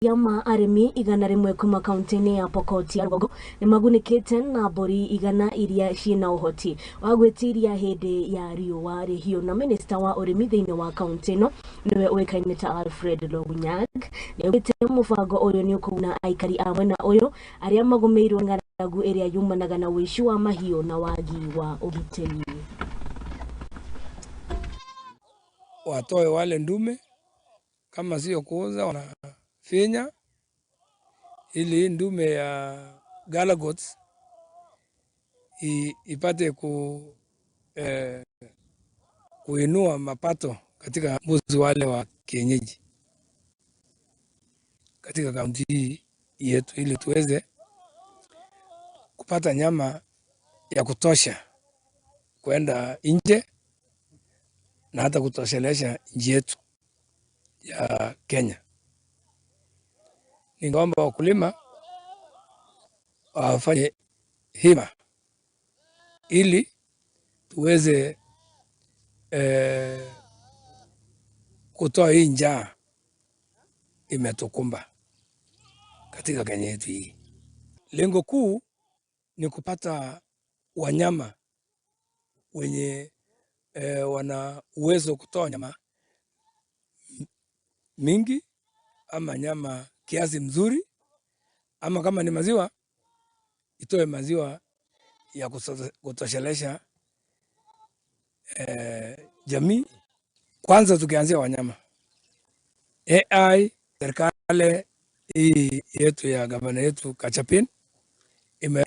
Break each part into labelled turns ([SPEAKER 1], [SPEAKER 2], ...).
[SPEAKER 1] Makĩria ma arĩmi 100 kuma kaunti-inĩ ya Pokot ya rũgongo nĩ magunĩkĩte na mbũri 100 iria ciĩna ũhoti wa gwĩtiria hĩndĩ ya riũa rĩhiũ. Na minista wa ũrĩmi thĩinĩ wa kaunti ĩno, nĩwe ũĩkaine ta Alfred Logunyag, nĩ augĩte mũbango ũyũ nĩ ũkũguna aikari a mwena ũyũ arĩa magũmĩirwo nĩ ng'aragu ĩrĩa yumanaga na ũici wa mahiũ na wagi wa ũgitĩri.
[SPEAKER 2] Watoe wale ndume kama sio kuuza wanafinya, ili hii ndume ya Gala goats ipate kuinua mapato katika mbuzi wale wa kienyeji katika kaunti hii yetu, ili tuweze kupata nyama ya kutosha kwenda nje na hata kutoshelesha nchi yetu ya Kenya. Ningeomba wakulima wafanye hima ili tuweze kutoa hii njaa imetukumba katika Kenya yetu hii. Lengo kuu ni kupata wanyama wenye wana uwezo kutoa nyama mingi ama nyama kiasi mzuri, ama kama ni maziwa itoe maziwa ya kutoshelesha jamii. Kwanza tukianzia wanyama AI, serikali hii yetu ya gavana yetu Kachapin ime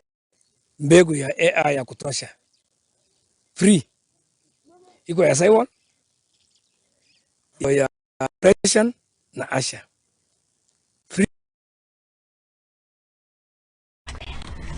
[SPEAKER 2] mbegu ya AI ya kutosha free, iko ya Saiwal, iko ya Precision na Asha.